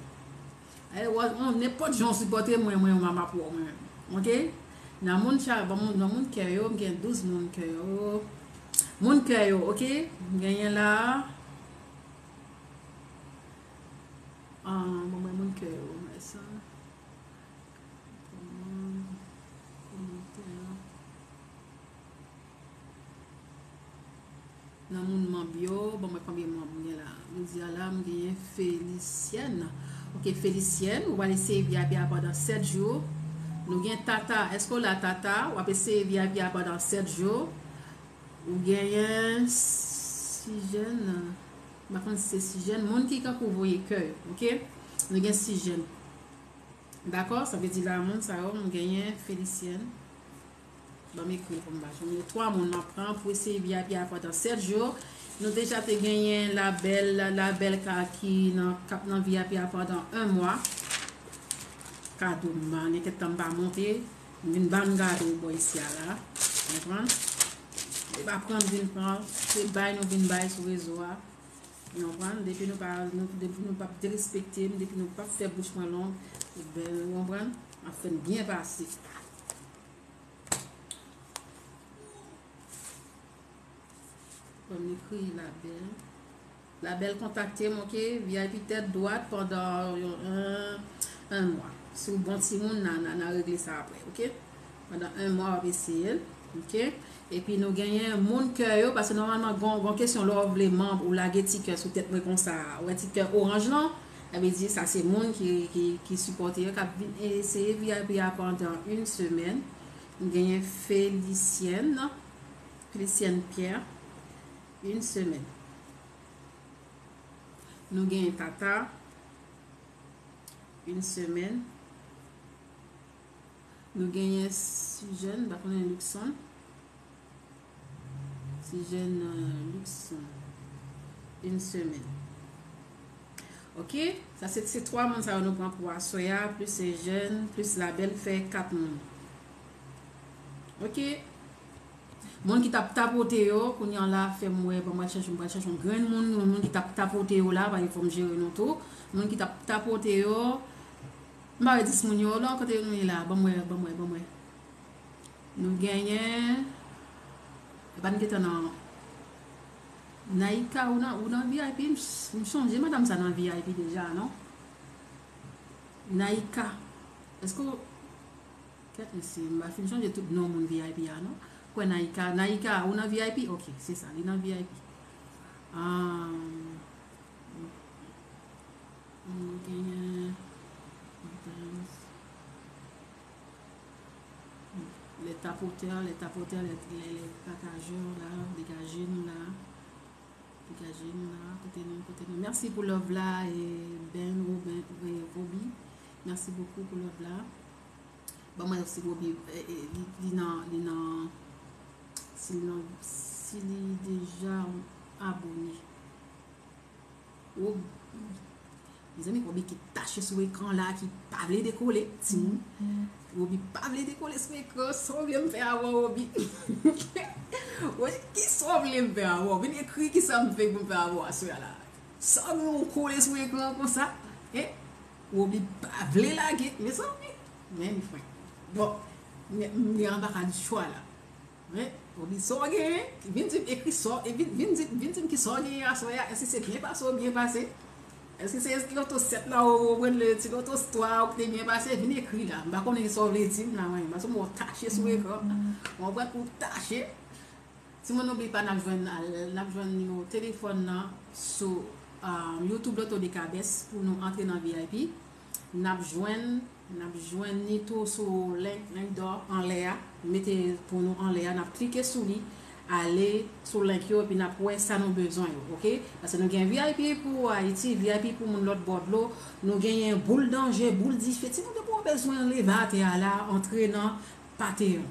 Ay, wè, on, nenpòt jan w sipòte mwen, mwen, mwen, m ap wè w mwen menm. Ok? Nan moun cha, ban moun, nan moun kè yo, m gen douz moun kè yo. Moun kè yo, ok? M genyen la. Ah, bon, mwen, moun kè yo, mwen sa. Kòman, kòmantè a. Nan moun manm yo, ban mwen konbyen manm m gen la. Jodi a la, m genyen Felicienne. Ok, Felicienne, ou pral eseye V I P a pandan sèt jou. Nou gen Tata. Èske w la, Tata? W ap eseye V I P a pandan sèt jou. Ou genyen Sijèn. M pa konn si se Sijèn. Moun ki kankou voye kè, ok? Nou gen Sijèn. Dakò? Sa vle di la, moun sa yo, m genyen Felicienne. Ban m ekri l pou m pa jwenn. Twa moun m ap pran pou eseye V I P a pandan sèt jou. Nou deja te genyen Labèl, Labèl ka ki nan, k ap nan V I P a pandan yon mwa. Kado m ba, gen kèk tan m pa monte. M vin ba m gade bò isi a la. Konprann? E pa pran m vin pran, se bay nou vin bay sou rezo a. Ou konprann? Depi nou pa, nou, depi nou p ap derespekte m, depi nou p ap fè bouch mwen long, ebyen, ou konprann? M ap fè n byen pase. Ban m ekri Labèl. Labèl kontakte m, ok? V I P tèt dwat pandan yon, yon, yon mwa. Si w bon timoun, n a, n a, n a regle sa apre, ok? Pandan yon mwa, w ap eseye l, ok? Epi nou genyen moun kè yo, paske nòmalman, gon, gon kesyon lè w vle manm ou lage ti kè sou tèt mwen konsa, ou wè ti kè oranj lan, sa vle di sa se moun ki, ki, ki sipòte yo, k ap vin eseye V I P a pandan yon semèn. Nou genyen Felicienne, Felicienne Pierre, yon semèn. Nou genyen Tata, yon semèn. Nou genyen Sijèn, m pa konnen Luxon. Sijèn, euh, Luxon, yon semèn. Ok, sa se, se twa moun sa yo nou pran pou aswè a, plis Sijèn, plis Labèl, fè kat moun. Ok. Moun ki t ap tapote yo, kounye a la, fè m wè, bon, mwen chèche, mwen chèche yon grenn moun, yon moun ki t ap tapote yo la, paske fò m jere nou tou. Moun ki t ap tapote yo, m pa wè dis moun yo, non, kote nou ye la, ban m wè, ban m wè, ban m wè. Nou genyen, e pa n gentan nan, Naika, ou nan, ou nan V I P, m, m sonje madanm sa nan V I P deja, non? Naika, èske w, kèt mesye, m pa fin sonje tout non moun V I P a, non? Kwè Naika, Naika, ou nan V I P? Ok, se sa, li nan V I P. Ah, nou genyen, les tapoteurs, les tapoteurs, les, les, les partageurs la, degaje nou la. Degaje nou la, kote nou, kote nou. Mèsi pou love la, e Ben, Roben, e Robi. Mèsi bokou pou love la. Ban mwen si Robi, e, e, li, li nan, li nan, si li nan, si li deja abone. Robi, mezanmi, Robi ki tache sou ekran la, ki pa vle dekole, timoun. Robi pa vle dekole sou ekran, sa w vle m fè avè w, Robi? Robi, ki sa w vle m fè avè w? Vin ekri ki sa m fè pou m fè avè w aswè a la. Sa w vle w kole sou ekran konsa? E? Robi pa vle lage, mezanmi. Men, men, bon, men, men an baka di chwa la. Wi, Robi, sa w genyen, vin di m, ekri sa w, e vin, vin di, vin di m ki sa w genyen aswè a, èske se byen pase ou byen pase? Èske se loto sèt la ou, ou pran le ti loto twa ou ki te byen pase? Vin ekri la. M pa konnen sa w vle di m la, mwen, paske m wè w tache sou ekran. Mwen pran ou tache. Timoun, oubli pa, n ap jwenn, n ap jwenn nimewo telefòn nan sou, ah, YouTube Loto de Cabès pou nou antre nan V I P. N ap jwenn, n ap jwenn ni tou sou link, link dò anlè a. Mete pou nou anlè a, n ap klike sou li, ale sou link yo, epi n ap wè sa nou bezwen yo, oke? Paske nou gen V I P pou Ayiti, V I P pou moun lòt bò dlo, nou genyen boul danje, boul dife. Timoun, depi w bezwen leve atè a la, antre nan Patreon.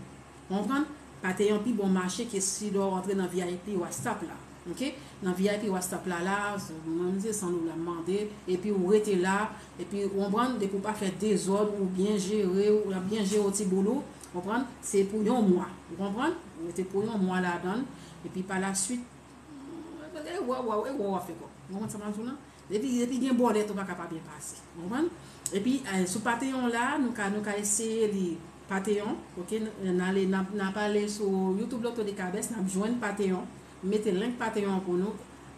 Ou konprann? Patreon pi bon mache ke si lè w antre nan V I P WhatsApp la. Oke? Nan V I P WhatsApp la, la, mwen menm se san dola m mande, epi ou rete la, epi ou konprann, depi ou pa fè dezòd, ou byen jere, ou byen jere ti boul ou, konprann? Se pou yon mwa, ou konprann? Ou rete pou yon mwa ladan l, epi pa la swit, e wè, wè, e wè w ap fè kòb. Ou konprann sa m ap di w lan? Depi, depi gen bòlèt, ou pa ka pa byen pase. Ou konprann? Epi, eh, sou Patreon la, nou ka, nou ka eseye li Patreon, oke, n, n ale, n ap, n ap ale sou YouTube Loto de Cabès, n ap jwenn Patreon, mete link Patreon pou nou,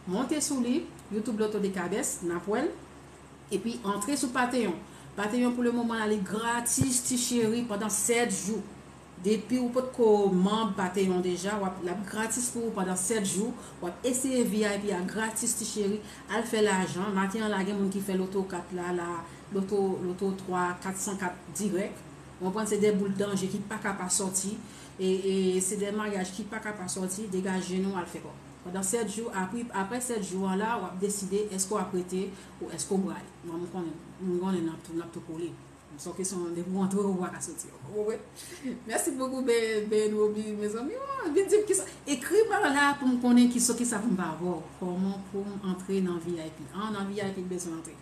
monte sou li, YouTube Loto de Cabès, n ap wè l, epi antre sou Patreon. Patreon pou le moman la, li gratis, ti cheri, pandan sèt jou. Depi ou potko manm Patreon deja, w ap, l ap gratis pou ou pandan sèt jou. W ap eseye V I P a gratis, ti cheri. Al fè lajan. Maten an la, gen moun ki fè loto kat la, la, loto, loto twa, kat san kat dirèk. Ou konprann, se de boul danje ki pa ka pa sòti. E, e se de maryaj ki pa ka pa sòti. Degaje nou, al fè kòb. Pandan sèt jou, apre, apre sèt jou an la, w ap deside èske w ap rete ou èske w prale. Mwen, m konnen, m konnen n ap tou, n ap tou kole. Se yon kesyon, depi w antre, ou pa ka soti ankò. Ou konprann? Mèsi bokou, Ben, Ben Robi, mezanmi. Oh, vin di m kisa. Ekri m la pou m konnen kisa, kisa pou m ba avè w. Kòman pou m antre nan V I P? Ah, nan V I P m bezwen antre.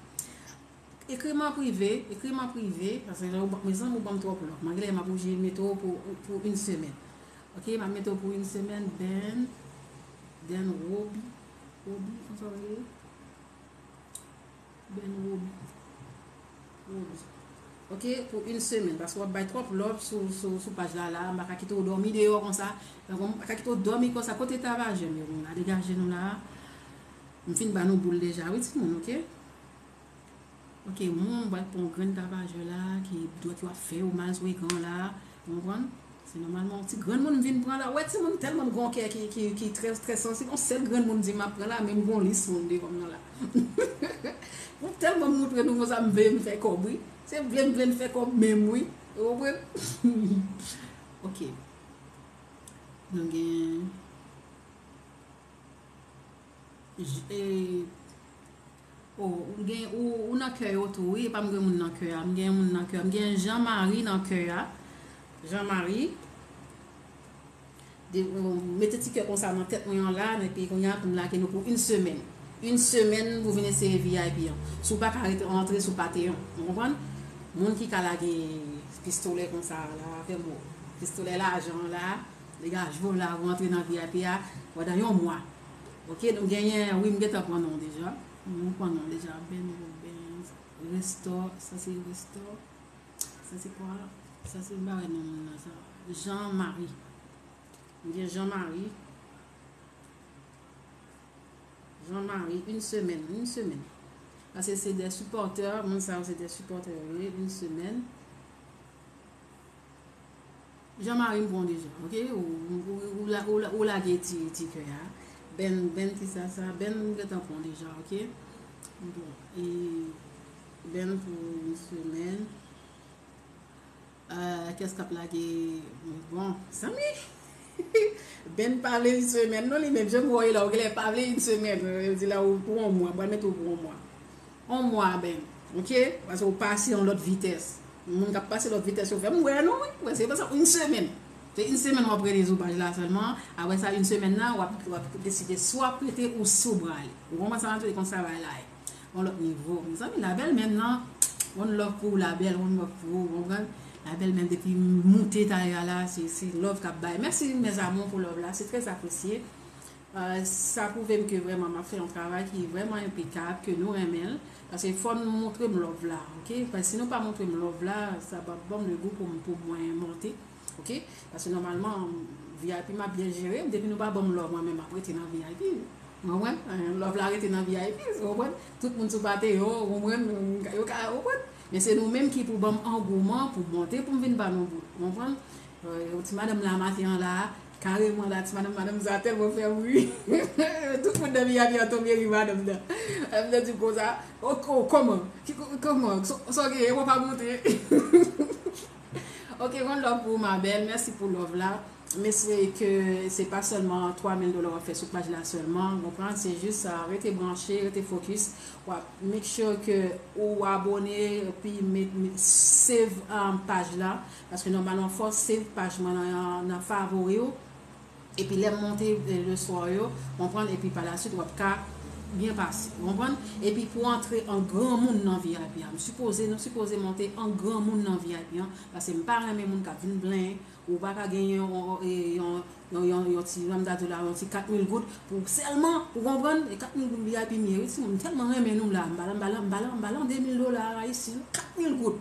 Ekri m an prive, ekri m an prive, paske lè ou ban, mezanmi, ou ban m twòp love. Malgre m ap oblije mete w pou, pou yon semèn. Oke, m ap mete w pou yon semèn, Ben, Ben Robi, Robi, konsa w rele? Ben Robi. Robi. Oke, pou yon semèn, paske w ap bay twòp love sou, sou, sou paj la, la, m pa ka kite w dòmi deyò konsa. Donk, m pa ka kite w dòmi konsa. Kote tabajè m yo, moun la, degaje nou la. M fin ba nou boul deja, wi, timoun, oke? Oke, moun, m pral pran yon grenn tabajè la, ki dwèt yo ap fè yo mal sou ekran la. Ou konprann? Se nòmalman yon ti grenn moun m vin pran la. Ou wè timoun, tèlman m gen yon kè ki, ki, ki trè, trè sansib. Yon sèl grenn moun m di m ap pran la, men m gen yon lis moun devan m nan la. Pou tèlman m moutre nou konsa, m vle m fè kòb, wi. Se vle m vle m fè kòb menm, wi. Ou konprann? Oke. Nou gen J-, e, oh, ou gen, ou, ou nan kè yo tou, wi. Epa m gen moun nan kè a. M gen moun nan kè a. M gen Jean Marie nan kè a. Jean Marie. De, oh, mete ti kè konsa nan tèt mwen an la, epi kounye a pou m lage nou pou yon semèn. Yon semèn pou vin eseye V I P an. Si w pa ka ret, antre sou Patreon, ou konprann? Moun ki ka lage pistolè konsa la, avè m, pistolè lajan la, degaje w la, ou antre nan V I P a pandan yon mwa. Oke, nou genyen, wi, m gentan pran non deja. M pran non deja. Ben, Ben, Restore, sa se Restore. Sa se kwa? Sa se m pa wè non moun nan sa. Jean Marie. M gen Jean Marie. Jean Marie, yon semèn, yon semèn. Paske se de sipòtè, moun sa yo se de sipòtè yo ye, yon semèn. Jean Marie m pran deja, oke? Ou, ou, ou, ou la-, ou la-, ou lage ti, ti kè a. Ben, Ben ki sa, sa, Ben m gentan pran deja, oke? Bon, e Ben pou yon semèn. Kiyès k ap lage? Bon, zanmi. Ben pa vle yon semèn non, li menm, jan m wè la, ou genlè pa vle yon semèn. Yo di la ou pou yon mwa, m pral mete w pou yon mwa. Yon mwa, Ben. Oke? Paske ou pase yon lòt vitès. Moun k ap pase lòt vitès yo fè m wè nou, wi. Wè, se pa sa, yon semèn. Se yon semèn w ap rele sou paj la sèlman. Apre sa, yon semèn nan, w ap, w ap deside swa w ap rete ou si w prale. Ou konprann sa m ap di w? E konsa bagay la ye. Yon lòt nivo. Mezanmi, Labèl menm nan, one love pou ou, Labèl, one love pou ou, ou konprann? Labèl menm depi moute talè a la, se, se love k ap bay. Mèsi, mes amours, pou love la, se trè apresye. Euh, sa pwouve m ke vrèman m ap fè yon travay ki vrèman enpekab, ke nou renmen l. Paske fò nou montre m love la, oke? Paske si nou pa montre m love la, sa p ap ban m le gou pou m, pou mwen monte, oke? Paske nòmalman, V I P m ap byen jere, depi nou pa ban m love, mwen menm m ap rete nan V I P. Ou konprann? Eh, love la rete nan V I P, ou konprann? Tout moun sou Patreon, ou konprann? Yo ka, ou konprann? Men se nou menm ki pou ban m angouman pou monte, pou m vin ba nou bout. Ou konprann? Eh, ti madanm la maten an la, kareman la, ti madanm, madanm sa tèlman fè m ri. Tout moun nan V I P an tonbe ri madanm nan. Madanm nan di konsa, "O, o, kòman? Ki, kò-, kòman? Sa, sa w genyen? Ou pa monte?" Ok, one love pou ou, ma belle. Mèsi pou love la. M espere ke se pa sèlman twa mil dola w ap fè sou paj la sèlman, w konprann? Se jis, ah, rete branche, rete focus. W ap make sure ke ou abone, epi met, met, save, ah, paj la. Paske nòmalman, fò w save paj mwen nan, nan favori w. Epi lè m monte, eh, le soir yo, w konprann? Epi pa la suite, w ap ka byen pase. W konprann? Epi pou antre an granmoun nan V I P a, m sipoze, nou sipoze monte an granmoun nan V I P an. Paske m pa renmen moun k ap vin plenyen. Ou pa ka gen yon, yon, yon, yon, yon, yon ti, jan m ta di w la, yon ti kat mil goud pou sèlman, ou konprann? E kat mil goud V I P m ye, wi, timoun, m tèlman renmen nou la, m ba l, m ba l, m ba l, m ba l de mil dola ayisyen, kat mil goud.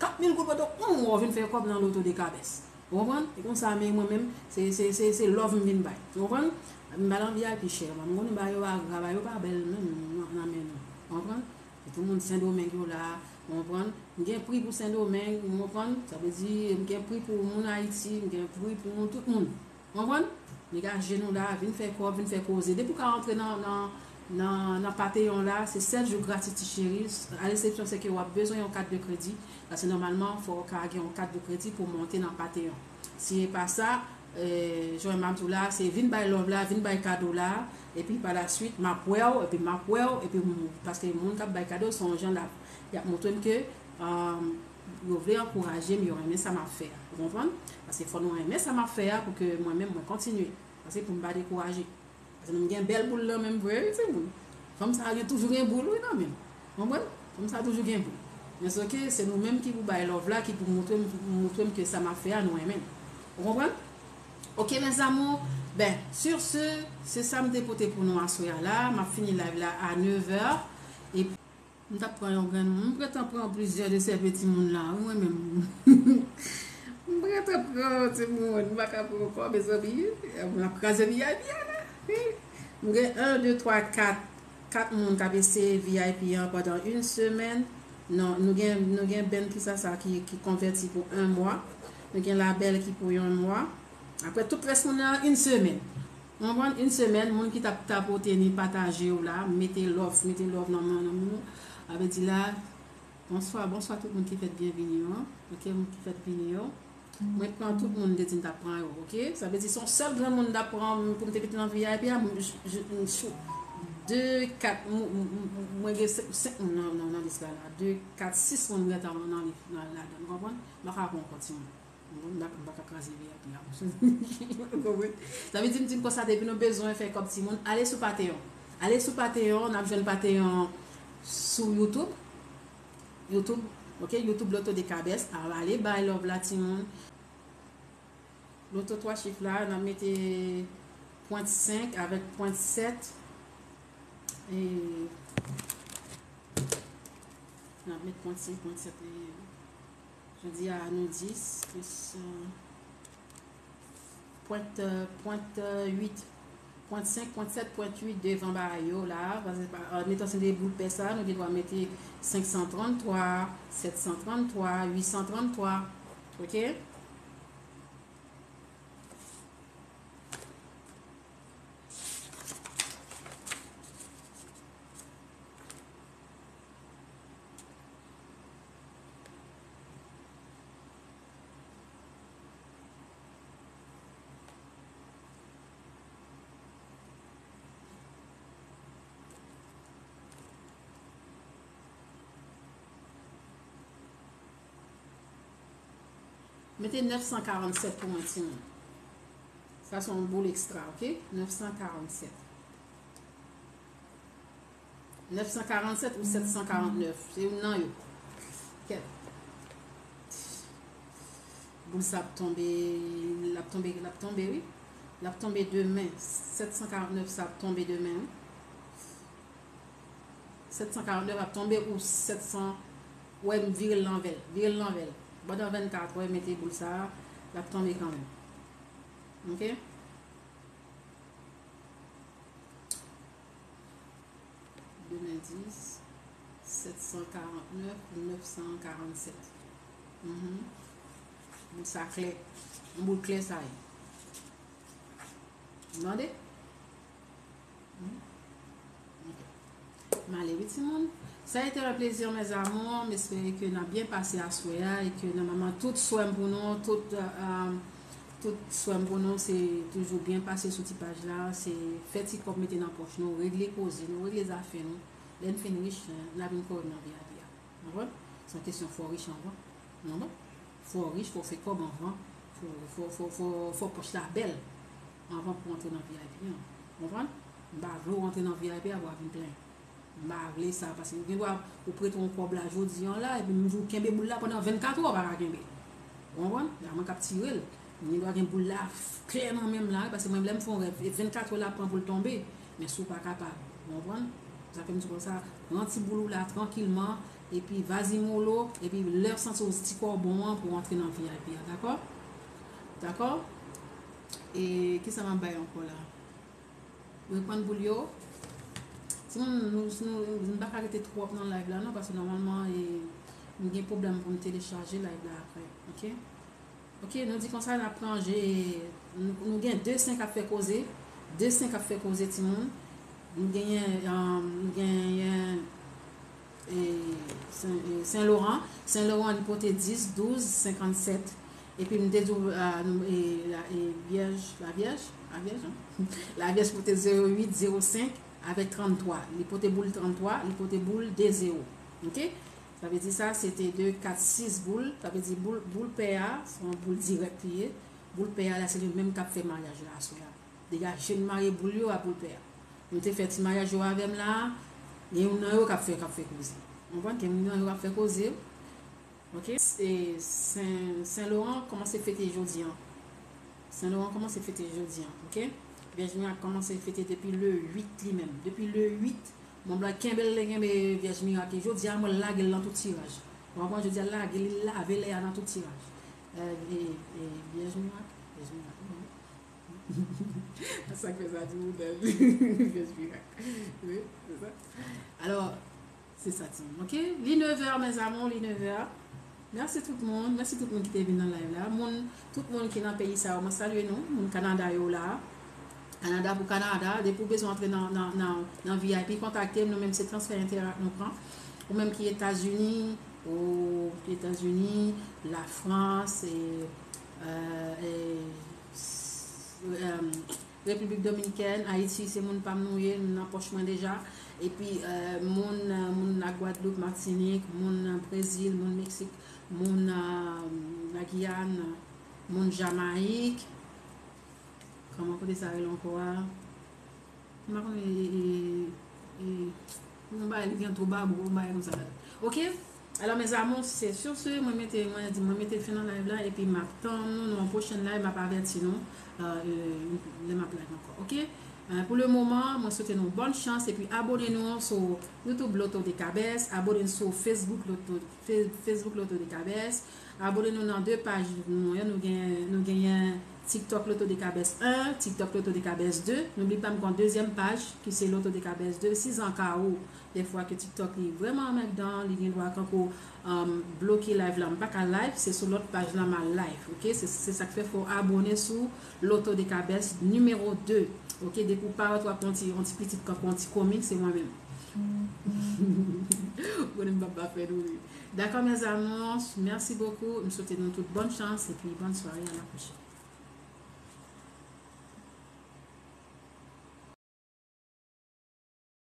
Kat mil goud pandan yon mwa w vin fè kòb nan loto de kabès. Ou konprann? E konsa, men mwen menm, se, se, se, se love m vin bay. Ou konprann? M ba l an V I P chè, m konnen ba yo agra, ba yo pa bèl menm nan, nan men nou. Ou konprann? Pou tout moun Sendomeng yo la, ou konprann? M gen pri pou Sendomeng, ou konprann? Sa vle di, m gen pri pou moun Ayiti, m gen pri pou moun, tout moun. Ou konprann? Degaje nou la, vin fè kòb, vin fè koze. Depi w ka rantre nan, nan, nan, nan Patreon la, se sèt jou gratwit, cheri. A lesepsyon, se ke w ap bezwen yon kat de kredi. Paske nòmalman, fò w ka gen yon kat de kredi pou w monte nan Patreon. Si e pa sa, eh, jan m ap di w la, se vin bay love la, vin bay kado la, epi pa la suite, m ap wè w, epi m ap wè w, epi m, paske moun k ap bay kado, se yon jan l ap, y ap montre m ke, um, yo vle ankouraje m, yo renmen sa m ap fè a. Ou konprann? Paske fò nou renmen sa m ap fè a pou ke mwen menm, mwen kontinye. Paske pou m pa dekouraje. Paske m gen bèl boul nan men m vre, wi, timoun. Fanm sa gen, toujou gen boul, wi, nan men l. Konprann? Fanm sa toujou gen boul. Men se ke se nou menm ki pou bay love la, ki pou montre m, montre m ke sa m ap fè a, nou renmen l. Ou konprann? Ok, mes amours. Ben, sur ce, se sa m te pote pou nou aswè a la. M ap fini live la a nèv è. Epi, m t ap pran yon grenn, m gentan pran plizyè de sève timoun la, wi, mwen menm. M gentan pran timoun, m pa ka pran ankò, mezanmi. M ap kraze V I P a la. M gen en, de, twa, kat, kat moun k ap eseye V I P an pandan yon semèn. Non, nou gen, nou gen Ben ki sa, sa ki, ki konvèti pou yon mwa. Nou gen Labèl ki pou yon mwa. Apre, tout rès moun nan, yon semèn. Ou konprann? Yon semèn, moun ki t ap tapote ni pataje yo la, mete love, mete love nan men, nan men nou. Sa vle di la, bonswa, bonswa tout moun ki fèk byen vini yo. Ok, moun ki fèk vini yo. Mwen pran tout moun m te di m t ap pran yo, ok? Sa vle di se yon sèl grenn moun m t ap pran pou m te mete nan V I P a, m, j, j, m, chou. De, kat, m, m, m, m, mwen gen senk, senk moun nan, nan, nan lis la, la. De, kat, sis moun m gentan nan lis la, ladan, ou konprann? M pa ka pran ankò timoun. M pa, m pa ka kraze V I P a. Ou konprann? Sa vle di m di m konsa, depi nou bezwen fè kòb timoun, ale sou Patreon. Ale sou Patreon, n ap jwenn Patreon sou YouTube. YouTube, ok, YouTube Loto de Kabès. A, ale bay love la, timoun. Loto twa chif la, n ap mete pwent senk avèk pwent sèt. E n ap met pwent senk, pwent sèt. E jodi a, nou dis plis, euh, pwent, euh, pwent, euh, uit. Pwent senk, pwent sèt, pwent uit devan bagay yo la. Paske, pa, admetan se de boul pè sa, nou gen dwa mete senk san tranntwa, sèt san tranntwa, uit san tranntwa. Ok? Mete nèf san karannsèt pou mwen, timoun. Sa se yon boul ekstra, ok? Nèf san karannsèt. Nèf san karannsèt ou sèt san karannèf, se youn nan yo. Kèt. Boul sa ap tonbe, l ap tonbe, l ap tonbe, wi. L ap tonbe demen. Sèt san karannèf sa ap tonbe demen, wi. Sèt san karannèf ap tonbe ou sèt san, wè, m vire l lanvè l, vire l lanvè l. Pandan vennkat è, mete boul sa a, l ap tonbe kanmenm. Ok? Demen dis, sèt san karannèf, nèf san karannsèt. Mhm. Boul sa klè. Yon boul klè sa ye. Ou tande? Hmm? Ok. M ale wi, timoun. Ça a été un plaisir, mes amours. M espere ke n ap byen pase aswè a e ke nòmalman tout swè m pou nou, tout, euh, tout swè m pou nou, se toujou byen pase sou ti paj la, se fè ti kòb mete nan pòch nou, regle koze nou, regle zafè nou. Lè n fin rich, n a vin kòrèk nan V I P a. Konprann? Se yon kesyon fò rich anvan. Konprann? Fò rich, fò fè kòb anvan. Fò, fò, fò, fò, fò pòch la bèl anvan pou antre nan V I P an. Konprann? M pa vle w antre nan V I P a pou w ap vin plenyen. M pa vle sa, paske ou gen dwa ou prete yon kòb la jodi an la, epi m di w kenbe boul la pandan vennkat è, w pa ka kenbe. Ou konprann? E a mwen k ap tire l. M gen dwa gen boul la f-, klè nan men m la, wi, paske mwen, lè m fè yon rèv, e vennkat è l ap pran pou l tonbe. Men si w pa kapab, ou konprann? Sa fè m di konsa, pran ti boul ou la trankilman, epi vazi molo, epi lè w santi w ti kò bon an pou w antre nan V I P a, dakò? Dakò? E kisa m ap bay ankò la? Reprann boul yo. Timoun, nou, nou, nou pa ka rete twòp nan live la, non, paske nòmalman, e, m gen pwoblèm pou m telechaje live la apre, ok? Ok, nou di konsa, n ap pran je, nou, nou gen de sen k ap fè koze. De sen k ap fè koze, timoun. Nou genyen, um, nou genyen, e, Sen, e, Sen Loran. Sen Loran, li pote dis, douz, senkannsèt. Epi m te di w, a, nou, e, la, e, Vyèj, la Vyèj, la Vyèj, non? La Vyèj pote zewo uit, zewo senk avèk tranntwa. Li pote boul tranntwa, li pote boul de zewo. Ok? Sa vle di sa, se te de, kat, sis boul. Sa vle di boul, boul pè a, se yon boul dirèk li ye. Boul pè a la, se li menm k ap fè maryaj la aswè a. Degaje m mare boul yo a boul pè a. Nou te fè ti maryaj yo avè m la, gen youn nan yo k ap fè, k ap fè koze. Ou konprann? Gen youn nan yo k ap fè koze. Ok? E Sen, Sen Loran kòmanse fete jodi an. Sen Loran kòmanse fete jodi an, ok? Vyèj Mirak kòmanse fete depi le uit li menm. Depi le uit, Mont Blanc kenbe l, kenbe Vyèj Mirak. E jodi a, mwen lage l nan tout tiraj. Ou konprann? Jodi a, lage l, li lave lè a nan tout tiraj. E, e, e, Vyèj Mirak, Vyèj Mirak, wi. Sa k fè sa di modèl. Vyèj Mirak. Wi, se sa. Alò, se sa, timoun. Ok? Li nevè, mes amours, li nevè. Mèsi tout moun. Mèsi tout moun ki te vin nan live la. Moun, tout moun ki nan peyi sa yo, mwen salye nou. Moun Kanada yo la. Kanada pou Kanada. Depi w bezwen antre nan, nan, nan, nan V I P, kontakte m. Nou menm se transfè Interac nou pran. Ou menm ki Etazini, ou Etazini, Lafrans, e, e, e, s-, e, Repiblik Dominikèn, Ayiti, se moun pa m nou ye, nou nan pòch mwen deja. Epi, e, moun, e, moun Lagwadloup, Matinik, moun, e, Brezil, moun Meksik, moun, e, Lagiyàn, moun Jamayik. Kòman kote sa rele ankò a? M pa konnen, e, e, e, e, yon bagay li gen Tobago, yon bagay konsa ladan. Ok? Alò, mes amours, se sur ce, mwen mete, mwen di, mwen mete fen nan live la, epi m ap tann nou nan yon pwochèn live, m ap avèti nou, e, e, lè m ap live ankò, ok? E, pou le moman, mwen swete nou bòn chans, epi abone nou sou YouTube Loto de Cabès, abone nou sou Facebook Loto, Fe-, Facebook Loto de Cabès, abone nou nan de paj nou yo, nou gen, nou genyen TikTok Loto de Cabès un, TikTok Loto de Cabès deux. N'oublie pas, m gen yon dezyèm paj ki se Loto de Cabès deux. Si zan ka ou, dèfwa ke TikTok li vrèman anmèdan, li gen dwa kankou, um, bloke live la, m pa ka live, se sou lòt paj la m al live, ok? Se, se sa k fè fò w abone sou Loto de Cabès nimewo de, ok? Depi w parèt, w ap yon ti, yon ti pitit kankou yon ti komik, se mwen menm. Ou konnen m p ap pa fè nou ri. Dakò, mes amours, merci beaucoup. M swete nou tout bòn chans epi bòn sware, à la prochaine.